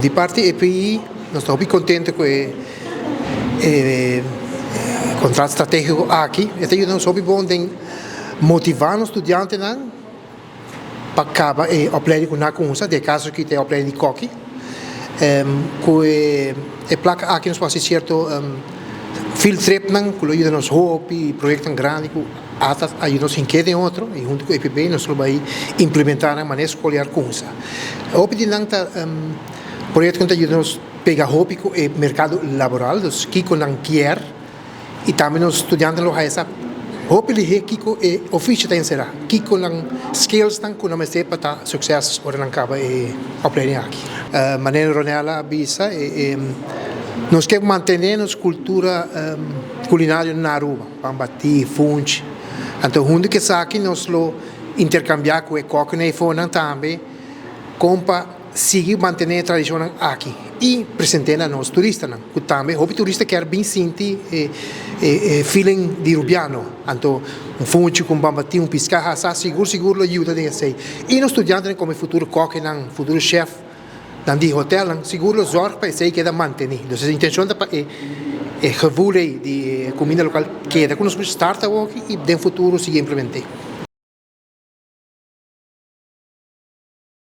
Di parti EPI nos ta hopi contento cu e e contrato strategico aki. E ta yuda nos hopi bon den motiva nos studiantenan pa caba e opleiding cu nan a cuminsa, den e caso aki ta e opleiding di koki. Cu e placa aki nos por haci cierto field tripnan cu lo yuda nos hopi, proyectonan grandi cu ata a yuda nos hink'é den otro y hunto cu EPB nos lo bay implementa nan manera scol y arcunsa. Hopi di nan ta proyecto cu ta yuda nos pega hopi cu e mercado laboral, dus kico nan kier y tambe nos studiantenan lo haya sa hopi lihé kico e oficio ta encera, kico nan skillsnan cu nan mester pa ta succes ora nan caba e opleiding aki. Manera Ronella a bisa, nos ke mantene nos cultura culinario na Aruba, pan bati, funchi, anto hunto cu esaki nos lo intercambia cu e kokinan e fonan tambe con pa sigui mantene e tradicionnan aki y presente na nos turistanan cu tambe hopi turista kier bin sinti e e feeling di Rubiano anto un funchi cu un bambatí un pisca hasa sigur sigur lo yuda den esey y nos studiantenan como e futuro kokinan futuro chef nan di hotelnan sigur lo zorg pa esey keda manteni entonces e intencion ta pa e e gevoel ey di e cuminda local keda cu nos start awoki y den futuro sigui implemente.